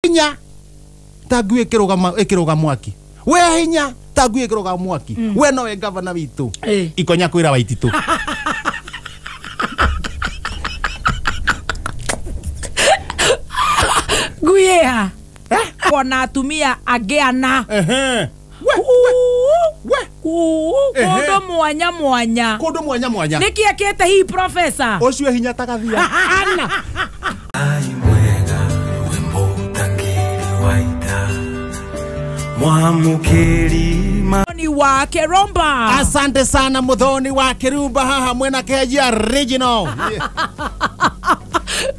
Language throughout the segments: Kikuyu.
Hinya ta ngui ĩkĩrũga mwaki, we hinya ta ngui ĩkĩrũga mwaki, we nowe gavana witũ. Ikonya kwĩra Waititũ. Ngui ĩha ona atumia angĩ ana. Ehe. We we Kũndũ mwanya mwanya. Kũndũ mwanya mwanya. Nĩkĩ ekĩte hihi professor? Ũcio hinya ta gathia ana. Muthoni wa Kirumba. Asante sana Muthoni wa Kirumba haha mwena Kehejia Regional.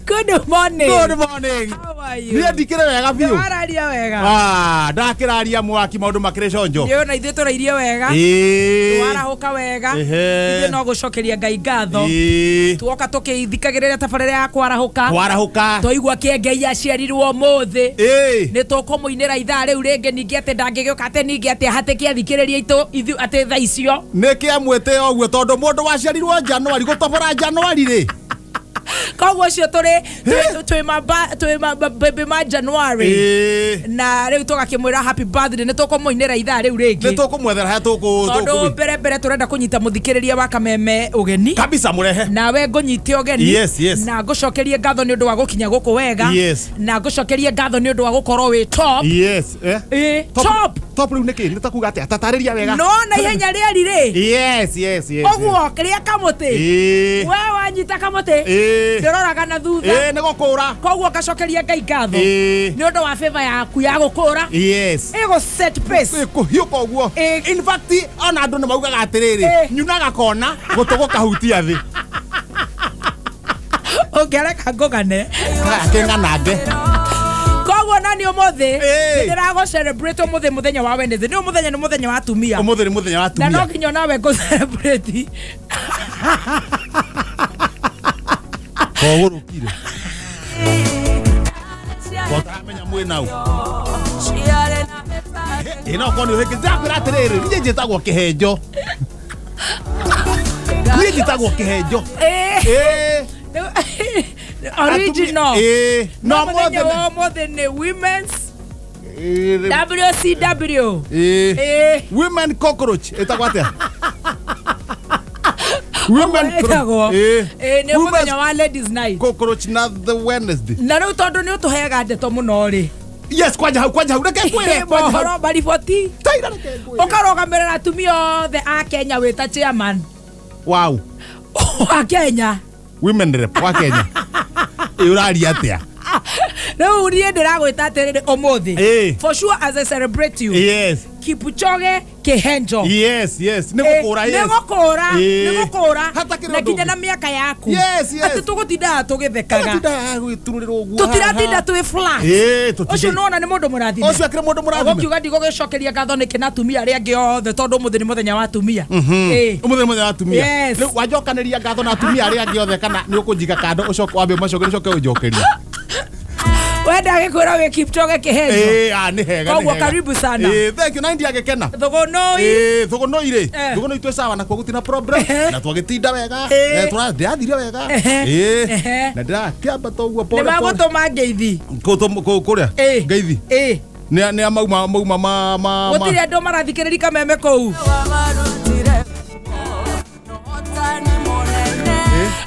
Good morning. Good morning. How are you? Niĩ ndikĩrĩ wega biũ. Wararia wega. Ah, ndakĩraria mwaki maũndũ makĩrĩ conjo. Nĩ ona ithuĩ tũrairie wega. Ĩĩ. Twarahũka wega. Ehe. Ithuĩ no gũcokeria Ngai ngatho. Ĩĩ. Tuoka tũkĩthikagĩrĩria tabarĩra ya kwarahũka. Kwarahũka. Twaigua kĩengei aciarirwo ũmũthĩ. Ĩĩ. Nĩ tũkũmũinĩra ithaa rĩu rĩngĩ ningĩ atĩ ndangĩgĩũka atĩ ningĩ atĩ ahatĩke athikĩrĩria aitũ ithuĩ atĩ thaa icio. Nĩ kĩamwĩtĩo ũguo tondũ mũndũ waciarirwo Januari gũtobora Januari rĩ. Koguo ũcio tũrĩ twĩ baby ma January. Na rĩu tũgakĩmwĩra happy birthday, nĩ tũkũmũinĩra ithaa rĩu rĩngĩ. Nĩ tũkũmwethera harĩa tũkũ tondũ mbere mbere tũrenda kũnyita mũthikĩrĩria wa Kameme ũgeni. Kabisa mũrehe. Nawe ngũnyite ũgeni. Yes, yes. Na ngũcokerie ngatho nĩ ũndũ wa gũkinya gũkũ wega. Yes. Na ngũcokerie ngatho nĩ ũndũ wa gũkorwo wĩ top. Yes. Top. Top rĩu nĩkĩ? Nĩ ta kuga atĩa? Tatarĩria wega. No na ihenya rĩeri rĩ. Yes, yes, yes. Ũguo kĩrĩa kamũtĩ. We wanyita kamũtĩ. Ndĩroraga na thutha. Nĩ gũkũra. Koguo ngacokeria Ngai ngatho nĩ ũndũ wa favor yaku ya gũkũra. Yes. Ĩgũ set pace. Ĩkũhiũka ũguo. In fact ona andũ nĩ maugaga atĩrĩrĩ, nyunaga kona gũtũ gũkahutia thĩ. Ũngĩreka ngũgane. Kĩng'anange. Koguo na nĩ ũmũthĩ nĩndĩragũ celebrate ũmũthĩ mũthenya wa Wednesday. Nĩ ũmũthenya nĩ mũthenya wa atumia. Ũmũthĩ nĩ mũthenya wa atumia. Na no nginya nawe ngũ celebrate. Kogũrũkire. Kotaramenya mwĩ nau. Ĩ no korwo nĩ ũhĩkĩte. Ndĩrakwĩra atĩrĩrĩ, niĩ njĩtagwo Kĩhenjo. Niĩ njĩtagwo Kĩhenjo. Original. No mũthenya wa ũmũthĩ nĩ women's WCW. Women cockroach. Ĩtagwo atĩa? Women nĩ mũthenya wa ladies night. Cockroach na the Wednesday. Na rĩu tondũ nĩ ũtũheaga ndeto mũno rĩ. Yes, kwanja hau, kwanja hau, reke ngwĩre, kwanja hau. Mohoro mariboti. Taira reke ngwĩre. Ũkarũgamĩrĩra atumia othe a Kenya wĩ ta chairman. Wow. Wa Kenya. Women rep wa Kenya. Ĩ ũraria atĩa? Rĩu niĩ ndĩragwĩta atĩrĩrĩ ũmũthĩ. For sure as I celebrate you. Yes. Kipchoge Kihenjo. Yes, yes. Nĩ gũkũra, yes. Nĩ gũkũra, nĩ gũkũra. Na nginya na mĩaka yaku. Yes, yes. Atĩ tũgũtindaga tũgĩthekaga. Tũtindaga gwĩturĩrwo ũguo. Tũtiratinda twĩ flat. Ũcio nĩwona nĩ mũndũ mũrathime. Ũcio akĩrĩ mũndũ mũrathime. Ũgũkiuga ndigũgĩcokeria ngatho nĩkĩ na atumia arĩa angĩ othe tondũ ũmũthĩ nĩ mũthenya wa atumia. Ũmũthĩ nĩ mũthenya wa atumia. Yes. Rĩu wanjokanĩria ngatho na atumia arĩa angĩ othe kana nĩ ũkũnjiga kando ũcoke wambe ũmacokerie ũcoke ũnjokerie. Wenda gĩkwĩra wĩ Kipchoge Kihenjo. Nĩ hega. Koguo karibu sana. Thank you, na ndiagĩkena. Thũgũnũi. Thũgũnũi rĩ. Thũgũnũi twĩ sawa nakuo gũtirĩ na problem. Na twagĩtinda wega. Ndĩrathire wega. Na ndĩrakĩambata ũguo pole pole. Nĩ magũtũma ngeithi. Kũrĩa? Ngeithi. Nĩ mauma mauma ma. Gũtirĩ andũ marathikĩrĩria Kameme kũu.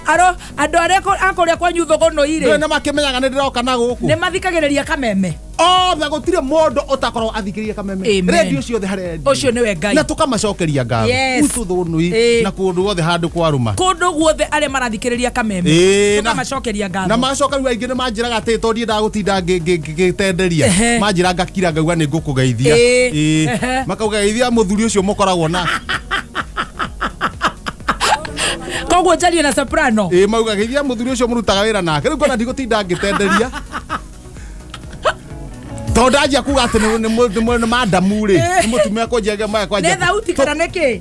Aro andũ arĩa a kũrĩa kwanyu Thũgũnũi rĩ. Nĩ makĩmenyaga nĩ ndĩroka na gũkũ. Nĩ mathikagĩrĩria Kameme. Othe gũtirĩ mũndũ ũtakoragwo athikĩrĩria Kameme. Redio ciothe harĩa. Ũcio nĩwe Ngai. Na tũkamacokeria ngatho. Gwitũ Thũgũnũi na kũndũ guothe handũ kwarũma. Kũndũ guothe arĩa marathikĩrĩria Kameme. Tũkamacokeria ngatho. Na macoka rĩu aingĩ nĩ manjĩraga atĩ tondũ ndiendaga gũtinda ngĩtenderia. Manjĩra ngakira ngauga nĩ ngũkũgeithia. Makauga geithia mũthuri ũcio mũkoragwo na. Koguo njarie na soprano. Mauga geithia mũthuri ũcio mũrutaga wĩra nake. Rĩu ngona ndigũtinda ngĩtenderia. Tondũ ndanjia kuga atĩ nĩ madamu rĩ. Nĩ mũtumia kũnjia maya kwanja. Nĩ thauti kana nĩkĩ?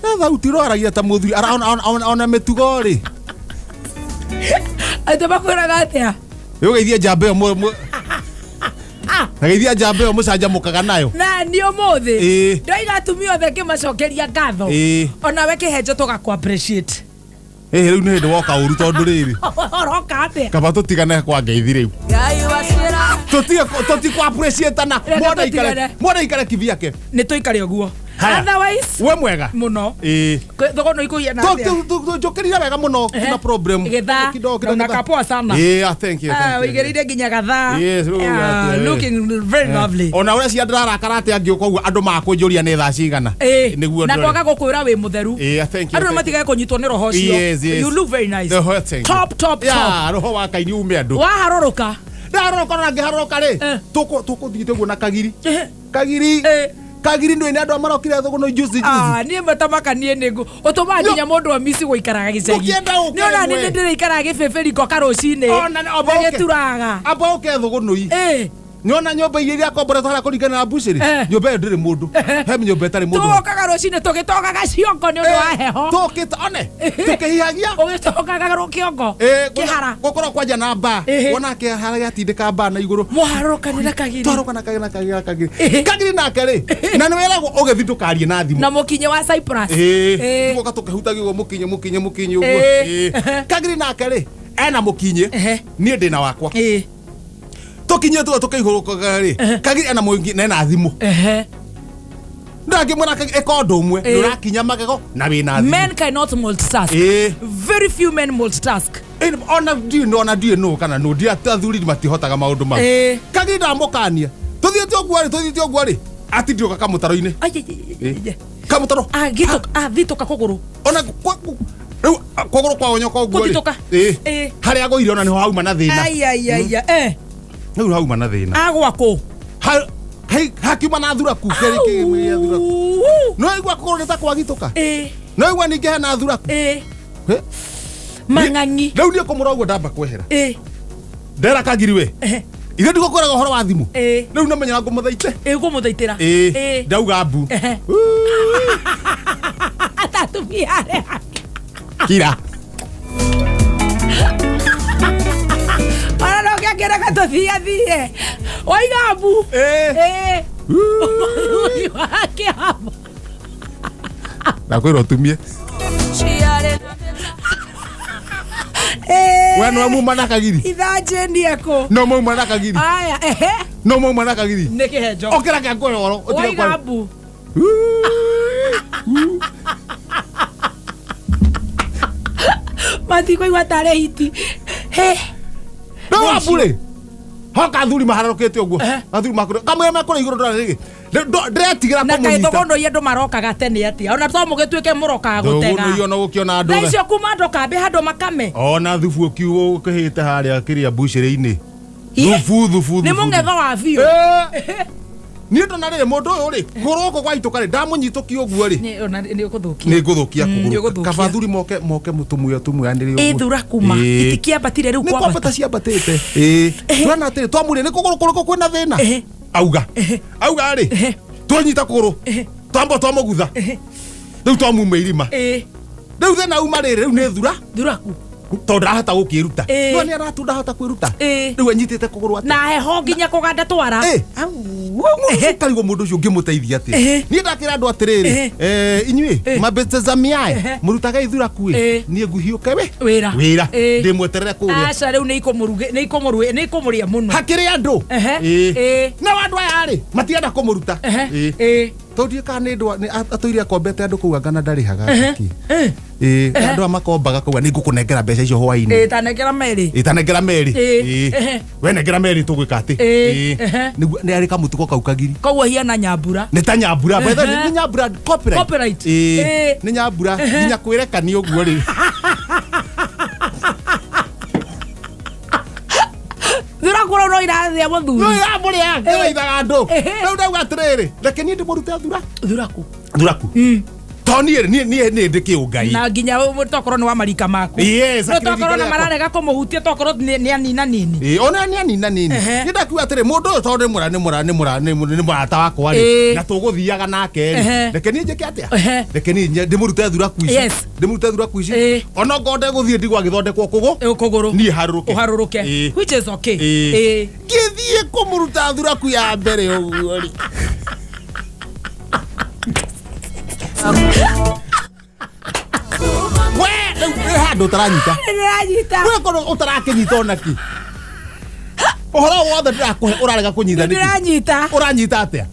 Nĩ thauti ũroaragia ta mũthuri ona mĩtugo rĩ. Atĩ makwĩraga atĩa? Ũgeithie njamba ĩyo Na geithia njamba ĩyo mũcanjamũkaga nayo. Na nĩ ũmũthĩ. Ndoiga atumia othe ngĩmacokeria ngatho. Onawe Kĩhenjo tũgakũ appreciate. Rĩu nĩ hĩndĩ woka ũru tondũ rĩrĩ. Ũroka atĩa? Kaba tũtigane kwa ngeithi rĩu. Tũtikũ appreciate na mwana ikare kivyake. Nĩ tũikare ũguo. Otherwise we mwega muno. Thoko no ikuhia na atia. Njũkĩrire wega muno kuna problem. Githaa na kapoa sana. Yeah, thank you. Wĩigĩrĩire nginya gathaa. Yes, looking very lovely. Ona ũrĩa cia ndĩrarakara atĩa ngĩũka ũguo andũ makũnjũria nĩ thaa cigana. Nĩguo na kwaga gũkwĩra wĩ mũtheru. Thank you. Andũ matigage kũnyitwo nĩ roho ũcio. You look very nice. Top top top. Yeah, roho wa Ngai ume andũ. Waharũrũka. Ndaharũrũka na ngĩharũrũka rĩ. Tũkũthiĩte ũguo na kagiri. Kagiri. Kagiri ndo ina andũ marokire thoko no juice. Ah, niĩ matamaka niĩ nĩngu. Ũtũmaga nginya mũndũ wa misi gũikaraga gĩcagi. Nĩ ona nĩ ndĩrĩikaraga gĩbĩbĩri ngoka rũcinĩ. Ona gĩturaga. Amba ũke thũgũnũi. Nyona nyũmba iria irakomboretwo harĩa kũringana na mbucĩrĩ. Nyũmba ĩyo ndĩrĩ mũndũ. He nyũmba ĩtarĩ mũndũ. Tũgokaga rũcinĩ tũgĩtogaga ciongo nĩ ũndũ wa heho. Tũkĩte one. Tũkĩhihagia. Ũgĩtogaga kĩongo. Kĩhara. Gũkorwo kwanja na mbaa. Wona kĩhara gĩatindĩka mbaa na igũrũ. Mũharũrũkanĩra kagiri. Twarũkana kagiri kagiri. Kagiri nake rĩ. Na nĩ wĩragwo ũgĩthiĩ ndũkarie na thimũ. Na mũkinye wa Cyprus. Tũgoka tũkĩhutagia ũguo mũkinye mũkinye mũkinye ũguo. Kagiri nake rĩ. Ena mũkinye. Niĩ ndĩna wakwa. Tukinye tu tukaihũrũkaga rĩ kagiri ena mũingĩ na ena thimũ ndangĩmwĩra ĩka ũndũ ũmwe ndũrakinya magego na wĩna thimũ. Men cannot multitask. Very few men multitask. Ona ndiũ nũ kana nũ ndi athuri matihotaga maũndũ mau. Kagiri ndamũkania tũthiĩte ũguo rĩ atindĩũka kamũtaro-inĩ kamũtaro athitũka kũgũrũ ona rĩu kũgũrũ kwa onyoka ũguo rĩ harĩa agũire ona nĩho hauma na thĩna. Ai Rĩu hauma na thĩna. Agwa kũ? Hakiuma na thuraku kĩrĩ kĩmwe thuraku. No igua kũgũrũ nĩ ta kwagitũka. No igua ningĩ hena thuraku. Mang'ang'i. Rĩu niĩ kũmũra ũguo ndamba kwehera. Ndera kagiri we. Ithe ndigũkwĩraga ũhoro wa thimũ. Rĩu namenyera ngũmũthaite. Ngũmũthaitĩra. Ndauga mbu. Atatumia arĩa. Kira. Kera katothia thie oiga mbu wake hapa ndakwĩra ũtumie we no muma na kagiri ithanjĩ nieko no muma na kagiri aya no muma na kagiri nĩ kĩhenjo okĩra kĩa ngũhe ũhoro oiga mbu matikũigua tarĩ hiti. No wambure hoka athuri mahararũkĩte ũguo athuri makũrĩ kamwe mekũrĩ igũrũ ndũrarĩ rĩ ndĩretigĩra na kũmũnyita. Kaĩ thũgũnũ andũ marokaga tene atĩa ona to mũgĩtuĩke mũrokaga gũtega thũgũnũ ona gũkĩona andũ thaa icio kuma andũ kambĩ handũ makame ona thubu ũkĩhĩte harĩa kĩrĩa mbucĩrĩ-inĩ thubu nĩ mũng'etho wa biũ. Niĩ ndona rĩrĩ mũndũ ũyũ rĩ kũgũrũ gũkũ gwaitũka rĩ ndamũnyitũkia ũguo rĩ nĩ ũgũthũkia nĩ ngũthũkia kũgũrũ kaba athuri moke tũmuyanĩre ũguo thuraku ma itikĩambatire rĩu nĩ kwambata ciambatĩte tuona atĩrĩ twamũria nĩ kũgũrũ kũrĩkũ kwĩna thĩna auga auga rĩ twanyita kũgũrũ twamba twamũgutha rĩu twamuma irima rĩu thĩna uma rĩrĩ rĩu nĩ thuraku tondũ ndarahota gũkĩruta no nĩ aratu ndahota kwĩruta rĩu anyitĩte kũgũrũ atĩa na heho nginya kũganda twara karigwo mũndũ ũcio ũngĩmũteithia atĩa niĩ ndakĩra andũ atĩrĩrĩ inyuĩ mabetezamiae mũrutage ithuraku ĩ niĩ nguhiũke we wĩra ndĩmweterere kũrĩa aca rĩu nĩ ikũmũrĩa mũno hakĩrĩ andũ na andũ aya rĩ matienda kũmũruta tondũ ndiũĩ kana nĩ atũire akombete andũ kũu anga na ndarĩhaga andũ aya makombaga kũu nĩ ngũkũnengera mbeca icio hwainĩ tanengera merĩ tanengera merĩ we nengera merĩ tũgwĩka atĩ nĩ arĩ kamũtugo kau kagiri koguo hiana nyambura nĩ ta nyambura by the way nĩ nyambura copyright nĩ nyambura nginya kwĩrekania ũguo rĩ Thura no irathia mũthuri no iramũrĩa ĩraithaga andũ rĩu ndauga atĩrĩrĩ reke niĩ ndĩmũrute thuraku to niĩ nĩ ndĩ kĩũngai na nginya tokorwo nĩ wa marika maku no tokorwo na mararega kũmũhutia tokorwo nĩ anina nini ona nĩ anina nini niĩ ndakiuga atĩrĩ mũndũ ũyũ tondũ nĩ mũrata wakwa rĩ na tũgũthiaga nake rĩ reke niĩ njĩke atĩa reke niĩ ndĩmũrute thuraku ici ndĩmũrute thuraku ici ona ngorwo ndegũthiĩ ndigwo agĩthondekwo kũgũrũ niĩ harũrũke ũharũrũke which is okay ngĩthiĩ kũmũruta thuraku ya mbere ũguo rĩ we rĩu handũ ũtaranyita Nĩndĩranyita we korwo ũtarakĩnyita ona kĩ Ũhoro wothe ndĩrakũhe ũrarega kũnyita nĩkĩ? Ndĩranyita. Ũranyita atĩa?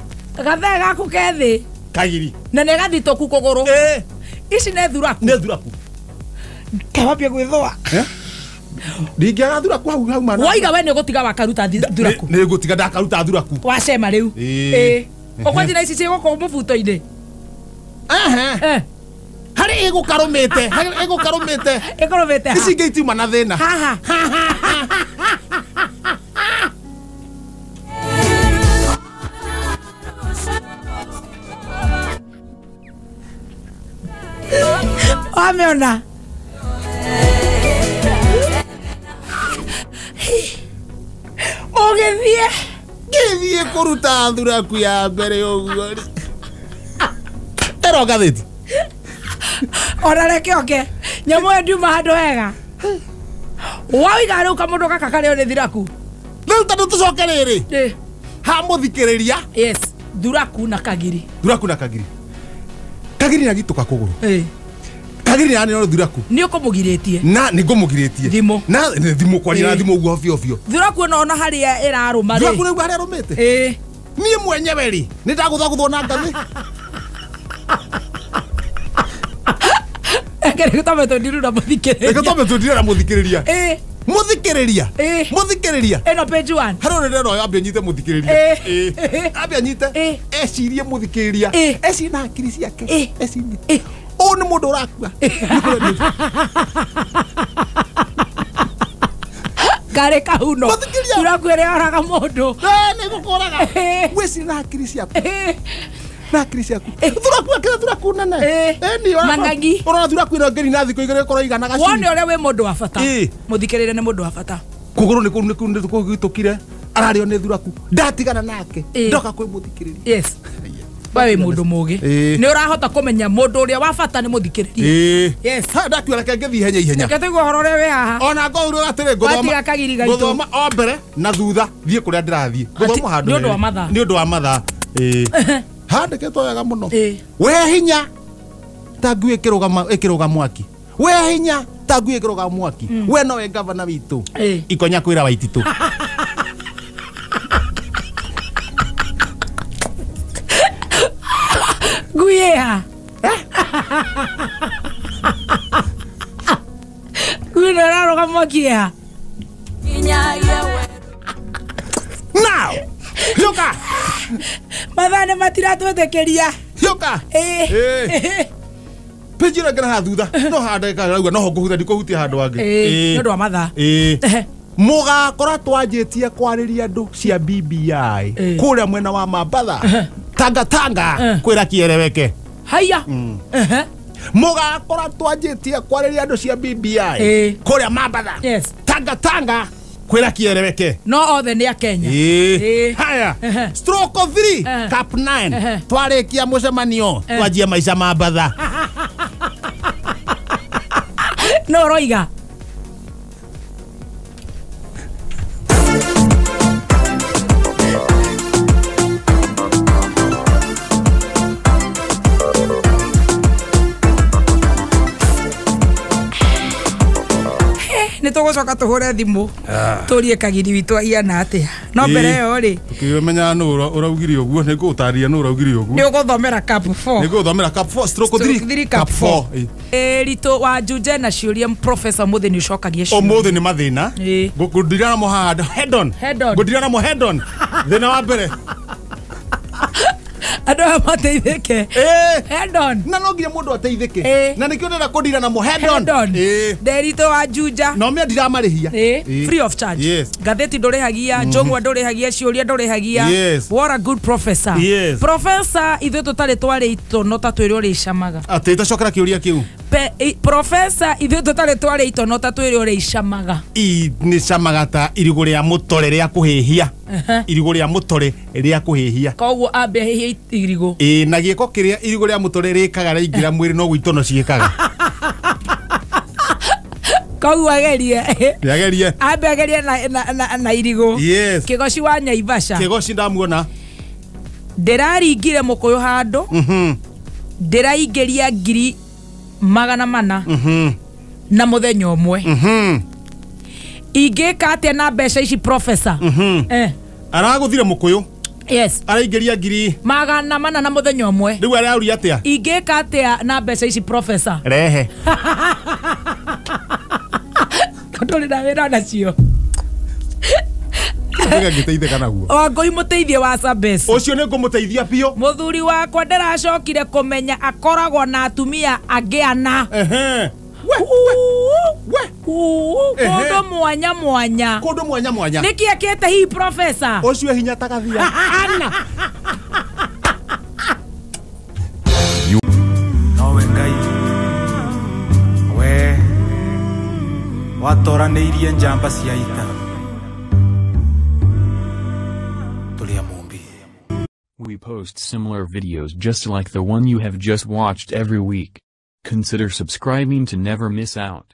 Gathee gaku ke thĩ. Kagiri. Na nĩ gathitũku kũgũrũ. Ici nĩ thuraku. Nĩ thuraku. Kawambia gwĩthũa. Ndingĩaga thuraku hau hau mana. Waiga we nĩ ũgũtiga wakaruta thuraku. Nĩ ngũtiga ndakaruta thuraku. Wacema rĩu. Ũkwanji na ici ciĩ gũkũ mũbuto-inĩ. Harĩ ĩgũkarũmĩte, harĩ ĩgũkarũmĩte. Ĩkũrũmĩte ha? Ici ingĩ itiuma na thĩna. Haha. Wamĩona? Ũgĩthiĩ? Ngĩthiĩ kũruta thuraku ya mbere ũguo rĩ. Ĩro ngathĩti. Ona reke oke. Nyamũ ĩyo ndiuma handũ hega. Wauga rĩu kamũndũ gaka karĩo nĩ thuraku. Rĩu tondũ tũcoke rĩrĩ. Ha mũthikĩrĩria. Yes. Thuraku na kagiri. Thuraku na kagiri. Kagiri na gitũka kũgũrũ. Kagiri na nĩ thuraku. Nĩ ũkũmũgirĩtie. Na nĩ ngũmũgirĩtie. Thimũ. Na thimũ kwaria na thimũ ũguo obio obio. Thuraku ona harĩa ĩrarũma rĩ. Thuraku rĩu harĩa ĩrũmĩte. Niĩ mwenyewe rĩ nĩ ndagũthagũthwo na ngathĩ. Reke tũmbe tũndiru na mũthikĩrĩria. Reke tũmbe tũndiru na mũthikĩrĩria. Mũthikĩrĩria. Mũthikĩrĩria. Ĩno page 1. Harĩ ũrĩa ndĩrona ambe anyite mũthikĩrĩria. Ambe anyite. Ecirie mũthikĩrĩria. Ecirie na hakiri ciake. Ecirie. Ũyũ nĩ mũndũ ũrakua. Karĩ kahuno. Thuraku ĩrĩa yoraga mũndũ. Nĩ gũkũraga. Wĩcirie na hakiri ciaku. Na hakiri ciaku. Thuraku akĩra thuraku nene. Mang'ang'i. Ũrona thuraku ĩno ngĩri na thikũ igĩrĩ ĩkorwo igana gaciri. Wone ũrĩa wĩ mũndũ wa bata. Mũthikĩrĩria nĩ mũndũ wa bata. Kũgũrũ nĩ kũgĩtũkire. Ararĩo nĩ thuraku. Ndatigana nake. Ndoka kwĩ mũthikĩrĩria. Yes. We wĩ mũndũ mũgĩ. Nĩ ũrahota kũmenya mũndũ ũrĩa wa bata nĩ mũthikĩrĩria. Yes. Ndakiuga reke ngĩthiĩ ihenya ihenya. Reke tũigue ũhoro ũrĩa wĩ haha. Ona ngorwo atĩrĩ ngũthoma. Watiga kagiri gaitũ. Ngũthoma o mbere na thutha thiĩ kũrĩa ndĩrathiĩ. Ngũthoma handũ. Nĩ ũndũ wa mathaa. Nĩ ũndũ wa mathaa. Handĩkĩtwo wega mũno. We hinya ta ngui ĩkĩrũga mwaki. We hinya ta ngui ĩkĩrũga mwaki. We nowe gavana witũ. Ikonya kwĩra Waititũ. Ngui ĩha? Ngui ĩno ĩrarũga mwaki ĩha? Now! Hiũka! Mathaa nĩ matiratwĩtĩkĩria. Hiũka! Page ĩno ĩngĩ haha thutha. No haha ndagĩka ĩrauga no ho ngũhutia ndikũhutia handũ hangĩ. Nĩ ũndũ wa mathaa. Mũgakora twanjĩtie kwarĩria andũ cia BBI kũrĩa mwena wa Mambatha. Tanga tanga kwĩra kĩereweke. Haiya. Mũgakora twanjĩtie kwarĩria andũ cia BBI kũrĩa Mambatha. Tanga tanga kwĩra kĩereweke. No othe nĩ a Kenya. Haya. Stroke 3 cap 9 twarĩkia mũcemanio twanjie maica Mambatha. No ũroiga. Nĩ tũgũcoka tũhũre thimũ tũrie kagiri witũ ahiana atĩa. No mbere ĩyo rĩ tũkĩmenya nũ ũraugire ũguo nĩ ngũgũtarĩria nũ ũraugire ũguo. Nĩ ũgũthomera cap 4. Nĩ ngũgũthomera cap 4 stroke 3 cap 4. Ritũ wa Njunje na ciũria professor ũmũthĩ nĩ ũcokagia ciũria. Ũmũthĩ nĩ mathĩna. Ngũndira namo haha head on. Ngũndira namo head on. Thĩna wa mbere. Andũ aya mateithĩke. Head on. Na no nginya mũndũ ateithĩke. Na nĩkĩo ndĩrenda kũndira namo head on. Nderitũ wa Juja. No mĩa ndiramarĩhia. Free of charge. Yes. Ngathĩti ndũrĩhagia, njũng'wa ndũrĩhagia, ciũria ndũrĩhagia. Yes. What a good professor. Yes. Professor ithuĩ tũtarĩ twarĩ itono ta twĩre ũrĩa icamaga. Atĩ tacokera kĩũria kĩu. Professor ithuĩ tũtarĩ twarĩ itono ta twĩre ũrĩa icamaga. Nĩ camaga ta irigũ rĩa mũtore rĩa kũhĩhia. Irigũ rĩa mũtore rĩa kũhĩhia. Koguo ambe ahĩhie irigũ. Na gĩko kĩrĩa irigũ rĩa mũtore rĩkaga rĩaingĩra mwĩrĩ no gũitono ciĩkaga. Koguo agerie. Agerie. Ambe agerie na irigũ. Yes. Kĩgoci wa Nyaivasha. Kĩgoci ndamuona. Ndĩraringire mũkũyũ handũ. Ndĩraingĩria 400,000. Na mũthenya ũmwe. Ingĩka atĩa na mbeca ici professor? Aragũthire mũkũyũ. Yes. Araingĩria ngiri 400 na mũthenya ũmwe. Rĩu arauria atĩa? Ingĩka atĩa na mbeca ici professor? Rehe. Tondũ na wĩra nacio. Ngĩteithĩka naguo. Wangũi mũteithie wa Sabes. Ũcio nĩ ngũmũteithia biũ. Mũthuri wakwa ndĩracokire kũmenya akoragwo na atumia angĩ ana. Kũndũ mwanya mwanya. Kũndũ mwanya mwanya. Nĩkĩ ekĩte hihi professor? Ũcio hinya tagathia. Ana. Nowe Ngai we watoranĩirie njamba cia ita. We post similar videos just like the one you have just watched every week. Consider subscribing to never miss out.